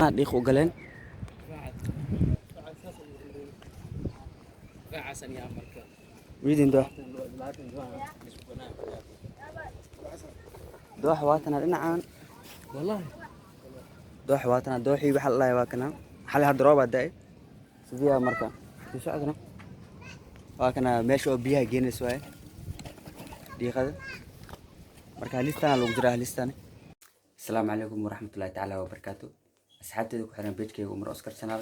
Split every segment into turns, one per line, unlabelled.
Dhiiq u galeen. Wiidin doox doox waatana dhinacaan.
Wallahi.
Doox waatana, dooxii waxa la dhahay waa kana. Xalay hadda roob baa da'ay sidiyaa. Marka sii socdana waa kana meesha oo biyaha geenaysa waaye dhiiqada. Marka halistana lagu jiraa halistana. Asalaamu calaykum waraxmatullahi tacaala wabarakaatu. Asxaabteeda ku xiran page-kayga Umar Oscar Channel,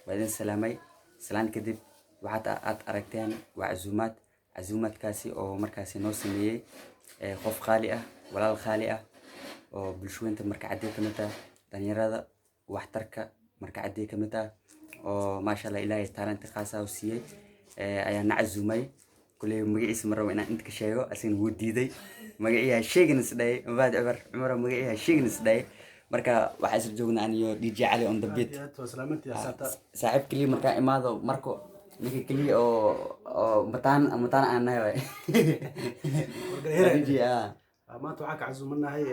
waa idin salaamay. Salaan kadib, waxaad aad aragteen waa casuumaad. Casuumaadkaasi oo markaasi noo sameeyey qof qaali ah, walaal qaali ah oo bulshooyinka Marka Cadde ka mid ah, dhalinyarada waxtarka Marka Cadde ka mid ah, oo maasha Allah Ilaahay talent khaas ah u siiyey, ayaa na casuumay. Kuley magaciisa ma rabo inaan inta ka sheego, asagana wuu diiday. Magacii ha sheegin is dhahay. Mabaad Cumar, Cumar magacii ha sheegin is dhahay. Marka waxaa isla joognaa aniyo DJ Cali on the beat. Saaxiib keliya markaa imaado, marko ninka keliya oo mataan mataan aan nahay waay DJ ah.
Maanta waxaa ka casuumanahay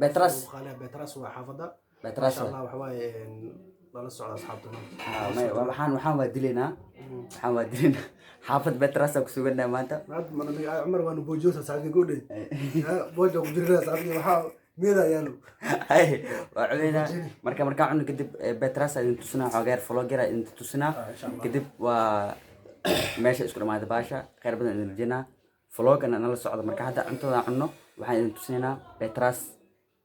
Betras.
Betras waa xaafadda.
Betras.
Masha Allah, waxa waaye lala socda asxaabtuna.
Ah, waxaan waa dilaynaa, waxaan waa dilaynaa. Xaafad Betras ku sugannahay maanta.
Cumar waanu boojoosa saaxiibkii goodhay booja ku jirnaa saaxiibkii, waxaa meeda yaalo.
Hay, waa cunaynaa. Marka markaan cuno kadib, Betras idin tusinaa, xoogeer vlogger idin tusinaa. Kadib waa meesha isku dhamaada baasha. Khayr badan idin rajaynaa, vlogana nala socda. Marka hadda cuntada cunno, waxaan idin tusinaynaa Betras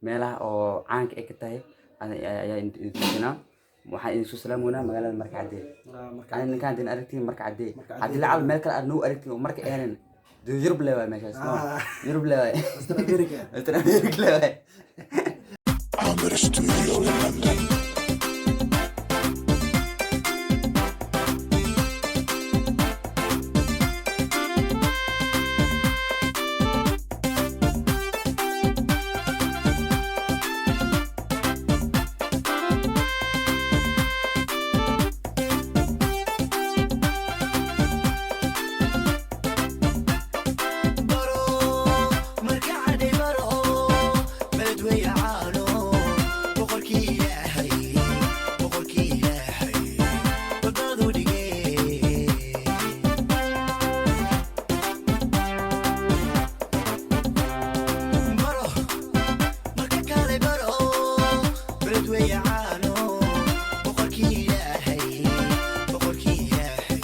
meelaha oo caanka ay ka tahay ayaa idin tusinaa. Waxaan idin soo salaamoynaa magaalada Marka Cadde. Ani ninkaan idin aragtiin Marka Cadde, haddii lacal meel kale aad nagu aragtiin oo marka ahaynin dee Yurub le waay meeshaas, no? Yurub le waay.
Western America.
Western America le waay.
Amir Studio in London.
Baro Marka Cadde, baro beledwey caano, boqorkii Ilaahay, boqorkii Ilaahay wadadu dhigay. Baro marka kale, baro beledwey caano, boqorkii Ilaahay, boqorkii Ilaahay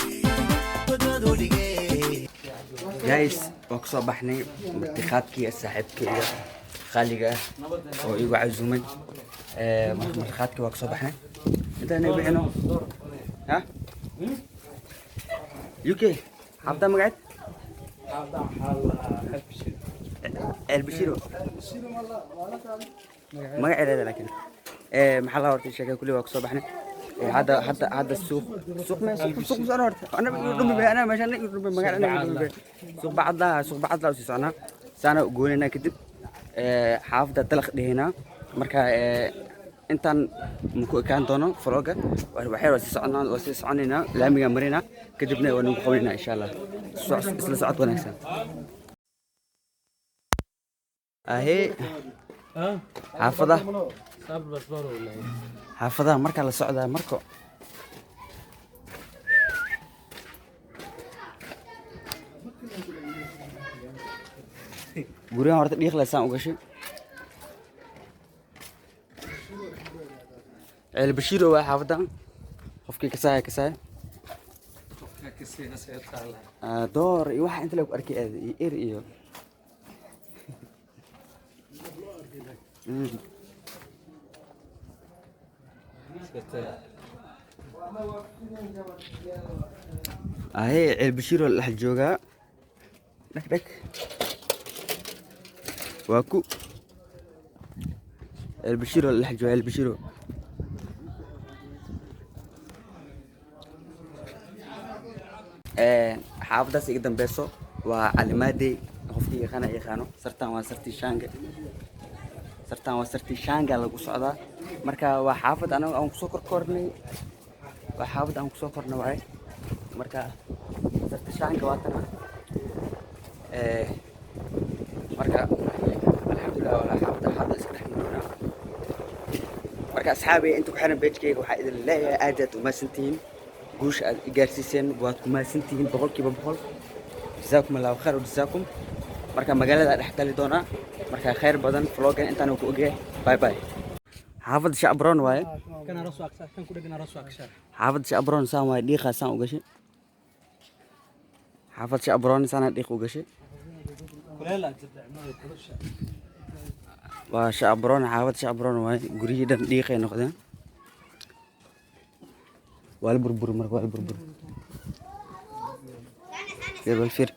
wadadu dhigay.
Guys, waa kusoo baxnay martiqaadkii saaxiibkayga qaaliga ah oo igu casuumay. Marka martiqaadkii waa kusoo baxnay. Intaan bixino ha UK xaafada magaceed Elbashiro magaceeda, laakiin maxaa la hortay sheekay kulli waa kusoo baxnay. Hadda suuq ma suuq socon horta ana igu dhumi bay, ana meesha igu dhumi magaca igu dhumi bay. Suuq bacadla, suuq bacadla u sii soconaa, saana u goonaynaa. Kadib xaafadda dalaq dhihinaa. Marka intaan maku ekaan doono vlogga, waxyar waa sii soconaa, waa sii soconaynaa, laamiga marinaa, kadibna waa nagu qabanaynaa insha Allah. Isla socod wanaagsan. Ahee, xaafada xaafadaha markaa la socdaa marko guryahan horta dhiiqle saan u gashay. Ceel Bashiiro waa xaafadda, qofkii kasaaya kasaaya. Ah, door iyo waxa inta lagu arkay aad iyo er iyo. Ahee, Ceel Bashiiro la dhex joogaa. Dheg dheg waa ku Ceel Bashiiro la dhex joogaa, Ceel Bashiiro. Xaafadaas iga dambeyso waa Calimaadey, qofkii yaqaana yaqaano. Sartaan waa sartii shaanga, sartaan waa sartii shaanga lagu socdaa. Marka waa xaafad anaga aan kusoo korkornay, waa xaafad aan kusoo kornay waaye. Marka sarta shaanga waa tana. Marka alxamdulilah, waa xaafadda hadda iska dhex maroonaa. Marka Marka asxaabay, inta ku xiran page-kayga, waxaa idin leeyahay aad aad umahadsantihiin. Guusha aad i gaarsiiseen waad ku mahadsantihiin 100%. Jazaakum Allahu khayr wajazaakum. Marka magaalada dhex gali doonaa. Marka khayr badan, vlog-gan intaan ku ogyahay. Bye bye. Xaafadda Shacbroon waaye. Xaafadda Shacbroon saan waaye, dhiiqaa saan u gashay. Xaafadda Shacbroon saana dhiiq u gashay. Waa Shacbroon, xaafadda Shacbroon waaye. Guryihii dhan dhiiqay noqdeen, waa la burburi. Marka waa la burburi. Fiir bal, fiir.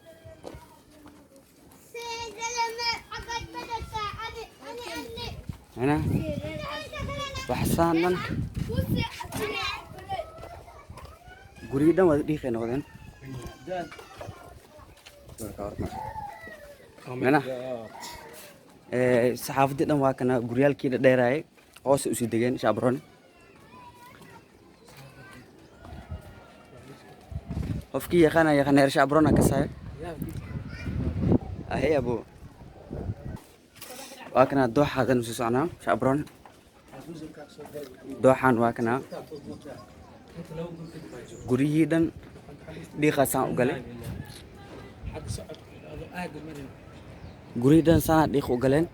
Macnaha wax saan dhan, guryihii dhan waa dhiiqay noqdeen. Macnaha saxaafadii dhan waa kana, guryaalkii dheeraayay hoose usii degeen Shacbroon. Qofkii yaqaana yaqaana, reer Shacbroon kasaya ahe abo. Waa kana dooxaadan usii socnaa Shacbroon. Dooxaan waa kana, guryihii dhan dhiiqaasaan u galay. Guryihii dhan saanaa dhiiq u galeen.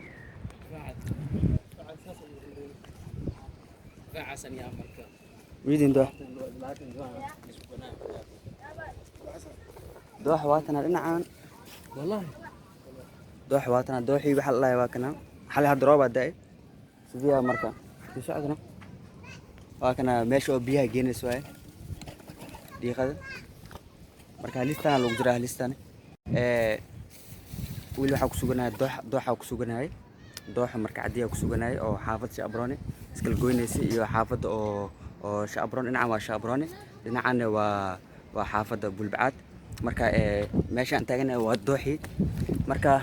Wiidin doox, doox waa kana dhinacaan. Doox waa kana, dooxii waxa la dhahay waa kana. Xalay hadda roobaa da'ay sidii. Marka sii socdana waa kana, meesha oo biyaha geenaysa waaye dhiiqada. Marka halistaana lagu jiraa, halistaan. Weli waxaa ku suganahay doox, dooxaa ku suganahay dooxa. Marka cadiyaa ku suganahay oo xaafadda Shacbroone iskala goynaysay iyo xaafadda oo Shacbroon. Dhinacan waa Shacbroone, dhinacanna waa xaafadda Bulbacaad. Marka meeshaan taaganahay waa dooxii. Marka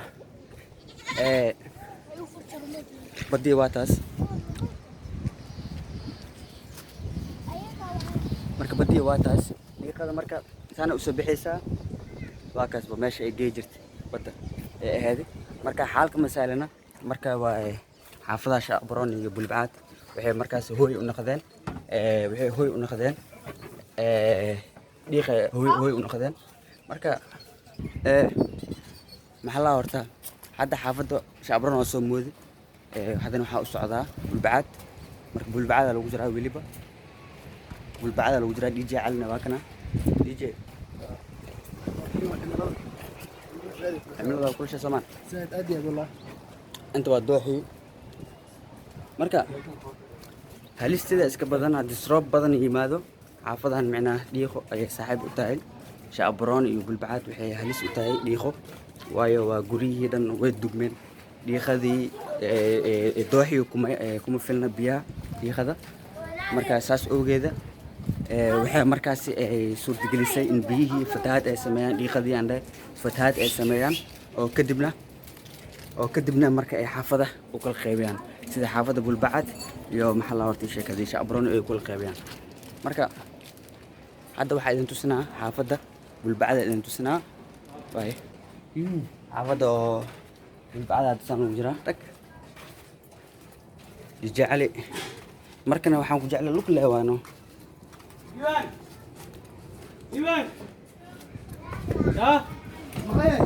baddii waa taas. Marka baddii waa taas, dhiiqada marka saana usoo bixaysaa. Waa kaasba meesha ay gey jirtay badda ee ahaaday. Marka xaalka masaalana. Marka waa xaafadaha Shacbroon iyo Bulbacaad waxay markaas hooy u noqdeen, waxay hooy u noqdeen dhiiqa, hooy u noqdeen. Marka maxaa la horta hadda xaafadda Shacbroon waa soo moodi. Haddana waxaa u socdaa Bulbacaad. Marka Bulbacaada lagu jiraa, weliba Bulbacaada lagu jiraa. DJ Calina waa kana. DJ, cimilada waa kulusha soomaan?
Zaaid, aad iyo aad wallah.
Inta waa dooxii. Marka halisteeda iska badan haddii roob badan yimaado xaafadahan. Micnaha dhiiqo ayay saaxiib u tahay. Shacbroon iyo Bulbacaad waxay halis u tahay dhiiqo, waayo waa guryihii dhan way dugmeen. Dhiiqadii dooxii kuma filna biyaha dhiiqada. Marka saas awgeeda waxay markaasi ay suurtagelisay in biyihii fatahaad ay sameeyaan, dhiiqadii aan dhahay fatahaad ay sameeyaan, oo kadibna marka ay xaafada u kala qaybiyaan, sida xaafadda Bulbacad iyo maxaa la hortay sheekadii Shacbroon ay u kala qaybiyaan. Marka hadda waxaa idin tusinaa xaafadda Bulbacada, idin tusinaa waay xaafadda oo Bulbacada hadda saan ugu jiraa. Dhag DJ Cali, markana waxaan ku jeclay lug leewaano.
Iwan! Iwan! Ya?
Maqaye.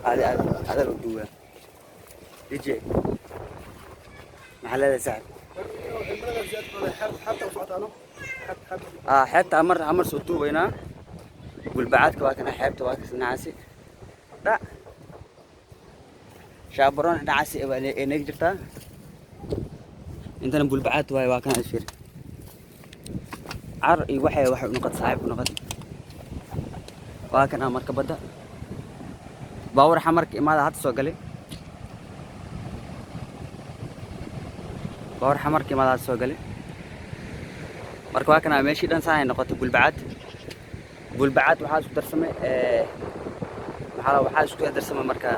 Adi adi ada lagu duwaa. DJ, maxaa leedahay saaxib?
Xeebta u socotaano. Xeebta.
Ah, xeebta amar amar soo duubaynaa. Bulbacaadka waa kana, xeebta waa kas dhinacaasi. Dhac Shaabaroon dhinacaasi ay naga jirtaa. Intana Bulbacaad waaye, waa kana isfiir car iyo waxay u noqot saaxiib u noqot. Waa kana marka badda. Baawar xamarka imaada hadda soo galay, baawar xamarka imaada hadda soo galay. Marka waa kana meeshii dhan saan ay noqotay Bulbacaad. Bulbacaad waxaa isku darsamay waxaa isku darsamay, marka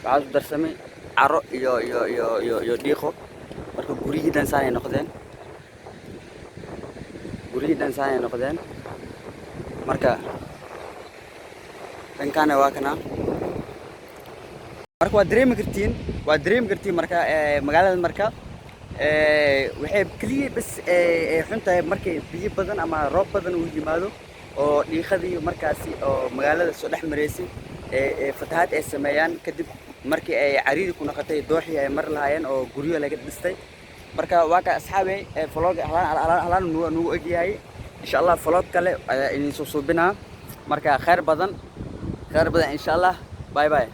waxaa isku darsamay caro iyo dhiiqo. Marka guryihii dhan saan ay noqdeen, guryihii dhan saan ay noqdeen. Marka Dhankaana waa kana. Marka waa dareemi kartiin. Marka magaalada marka waxay keliya bas ay xun tahay markay biyo badan ama roob badan uu yimaado oo dhiiqadii markaasi oo magaalada soo dhex maraysay ee fatahaad ay sameeyaan, kadib markii ay cariiri ku noqotay dooxii ay mar lahaayeen oo guryo laga dhistay. Marka waa ka, asxaabey, vlog halaan halaan nugu egyahay. Insha Allah vlog kale ayaa idin soo suubinaa. Marka khayr badan, khayr badan, insha Allah. Bye bye.